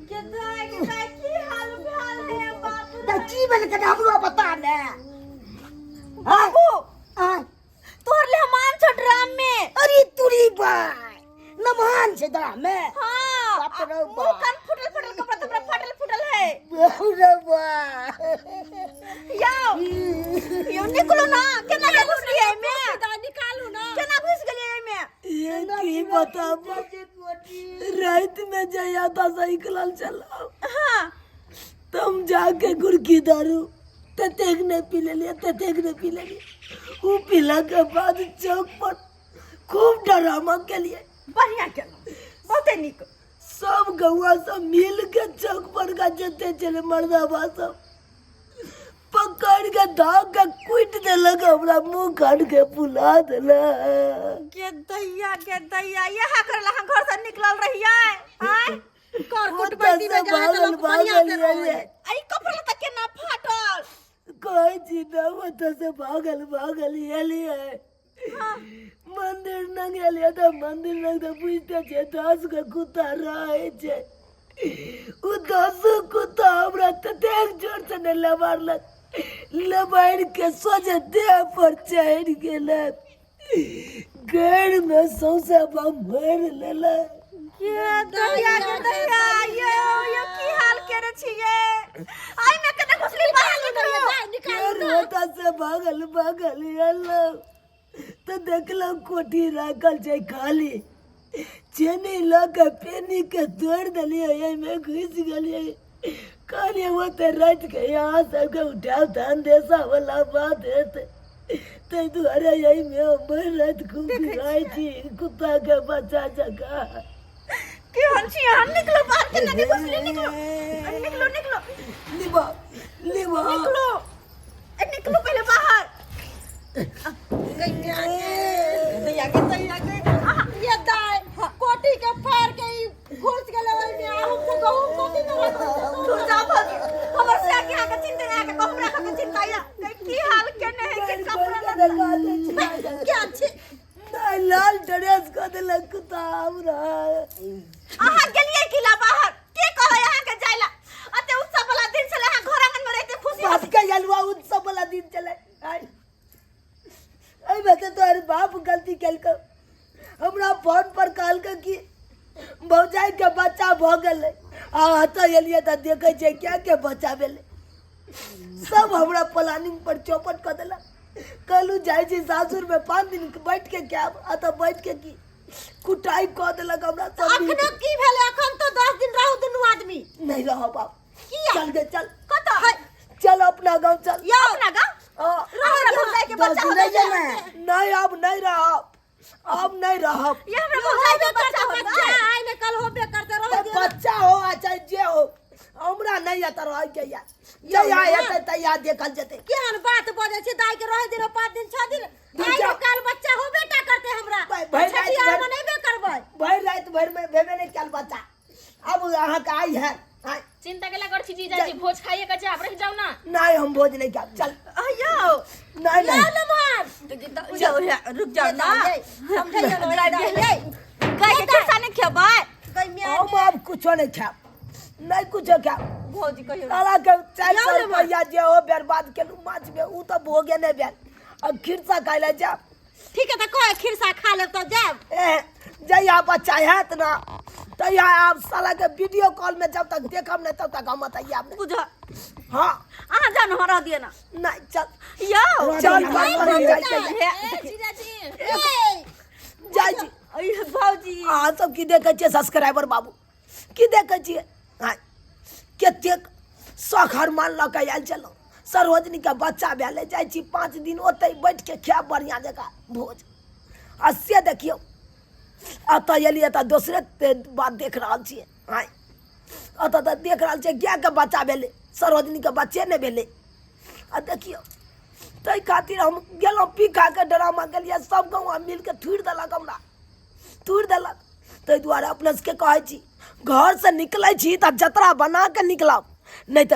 के दाय के दाय की हाल भेल है बाप रे। तऽ की भेल कनि हमरो बता ने। बाबू, आँय? तोहर ले हमान छो ड्राम में। अरे तुरी बाय, नमहान छै ड्राम में? हाँ। बाप रे मुंह बाप। कान फुटल फुटल, कपड़ा तपड़ा फटल फुटल है। बाप रे बाप। यो यो, निकलो ना, केना के घुसलिए में? निकालू ना। केना घुस गेलिए में? ये की बताबू, रात में जया था साइकिल चलाओ। हाँ। तुम जाके गुड़की दारू ततेक नहीं पी लेलिए, ततेक नहीं पी लेलिए। ऊ पीला के बाद चौक पर खूब ड्रामा के लिए। बढ़िया केलहुँ, बहुते नीक। सब गौआ सब मिल के चौक पर का जते चले मर्दाबा सब पकड़ के धाग के कूट देलक, हमरा मुंह काट के फुला देलक। के दैया, के दैया, यह करला हम घर से निकलल रहियै? आय कर ओतऽ कुटबैती में से जाइ तऽ भागल लोक बढ़िया से भागल रहै। एलियै। आई कपड़ा तक केना फाटल? कहै छी ने, ओतऽ से भागल भागल एलियै, मंदिर नंग एलियै तऽ मंदिर लग तऽ बुझिते छियै 10 गो कुत्ता रहै छै। ओ 10 कुत्ता हमरा ततेक जोर से नहि लबारलक, लबारि के सोझे देह पर चढ़ि गेलक, गैर में सौंसे बम भरि लेलक। के दैया, के दैया, यो यो, की हाल केने छियै? आई में केना घुसली? बाहर निकलो। फेर ओतऽ से भागल भागल एलहुँ तऽ देखलहुँ कोठी राखल छै खाली। चेनी लऽ कऽ पेनी के तोड़ि देलियै, एहिमे घुसि गेलियै। कहलियै ओते रातिके अहाँ सबके उठायब तऽ अंदेशा वाला बात हेतै, ताहि दुआरे एहिमे हम भरि राति खूब खाइ छी कुत्ताके बच्चा जकाँ। केहन छी अहाँ? निकलो बाहर। केना के घुसली? निकलो, निकलो, निकलो। निभा निभा। निकलो, ए, निकलो पहले बाहर। दैया के दैया के, आहा, ये दाय, कोटी के फाड़ के ई घुस गेलै ओहिमे आ हम सब गहूम कोटी में रखल छै। दूर जाओ भौजी, हमर से आके अहाँके चिंता नहि, अहाँके गहूम राखऽ के चिंता या की हाल केने है के कपड़ा लत्ता। क्या छी? नहि, लाल ड्रेस कऽ देलक कुत्ता हमरा। अहाँ गेलियै की ला बाहर? के कहै अहाँके जाय ला? अते उत्सव वाला दिन छलै, अहाँ घर आंगन में रहिते खुशी। बाप के जलवा उत्सव वाला दिन चले। आय एहिमे तऽ तोहर बाप गलती केलकौ। हमरा फोन पर कहलकै कि भौजाई के बच्चा भऽ गेलै आ एतऽ एलियै तऽ देखै छियै क्या के बच्चा भेलै। सब हमरा प्लानिंग पर चौपट कऽ देलक। कहलहुँ जाइ छी सासुरमे 5 दिन बैठ के खायब, एतऽ बैठ के की कुटाइ कऽ देलक हमरा सब। अखनो की भेलै? अखन तो 10 दिन रहू दुनू आदमी। नहीं रहब आब। किया? चल गे, चल। कतऽ? चल, अपना गाँव चल। यौ, अपना गाँव? हाँ। हमरा भौजाई के 10 बच्चा दिन हो रहि गेलै। जेबै। नहीं, अब नहीं रहब, अब नहीं रहब। ये हमरा भौजाई के बच्चा हो बच्चा आइ ने कल होबे करते रह। तऽ बच्चा हो आ चाहे जे हो, हमरा नहीं एतऽ रहै के या। जहिया हेतै तहिया देखल जेतै। केहन बात बजै छै? दाइ के रह दिनो 5 दिन 6 दिन। दूर आइ जाओ। ने काल बच्चा होबे टा करते हमरा। भरि राति छठियार भरि में नहीं करबै। भरि राति भरि में भेबे नहीं कयल बच्चा। अब अहाँके आई है आइ। चिंता केला कर छी जीजाजी? भोज खाइए के जाब, रह जाओ ना। नहीं, हम भोज नहीं खायब, चल। अयो। नहीं नहीं। जाओ, रुक जाओ ना। समझैयो ने दाइ, ये। गाय के खिरसा नहीं खेबै? हम अब कुछो नहीं खायब, नहीं कुछो खायब। भौजी, कहियो साला के 400 रुपया जे हो बर्बाद केलू माछ में, ऊ तऽ भोगे नहीं भेल, अब खिरसा खाय लए जायब। ठीक है, तऽ कह खिरसा खा लेब तऽ जायब। ए, जहिया बच्चा हैत ना तहिया आब। साला के वीडियो कॉल में जब तक देखब नहीं तब तक हम अतैया नहीं। बुझ। हाँ। अहाँ जानो, रह दिए ना। नहीं, चल। यौ। चल, बात करै जाइ के। ए जीजाजी। जाइ छी। अय भौजी। अहाँ सब की देखै छियै सब्सक्राइबर बाबू, की देखै छियै? आँय, कतेक शौख हरमान लऽ कऽ आयल छलहुँ। सरोजनीके बच्चा भेलै, जाइ छी 5 दिन ओतहि बैठ के खायब बढ़िआँ जकाँ भोज। आ से देखियौ, एतऽ एलियै तऽ दोसरे बात देख रहल छियै। आँय, एतऽ तऽ देख रहल छियै गायके बच्चा भेलै, सरोजनीके बच्चे नहि भेलै। आ देखियौ, ताहि खातिर हम गेलहुँ, पी खा कऽ ड्रामा गेलियै, सब गौआँ मिल कऽ थुड़ि देलक हमरा, थुड़ि देलक। ताहि दुआरे अपना सबके कहै छी, घरसँ निकलै छी तऽ जतरा बना कऽ निकलब, नहि तऽ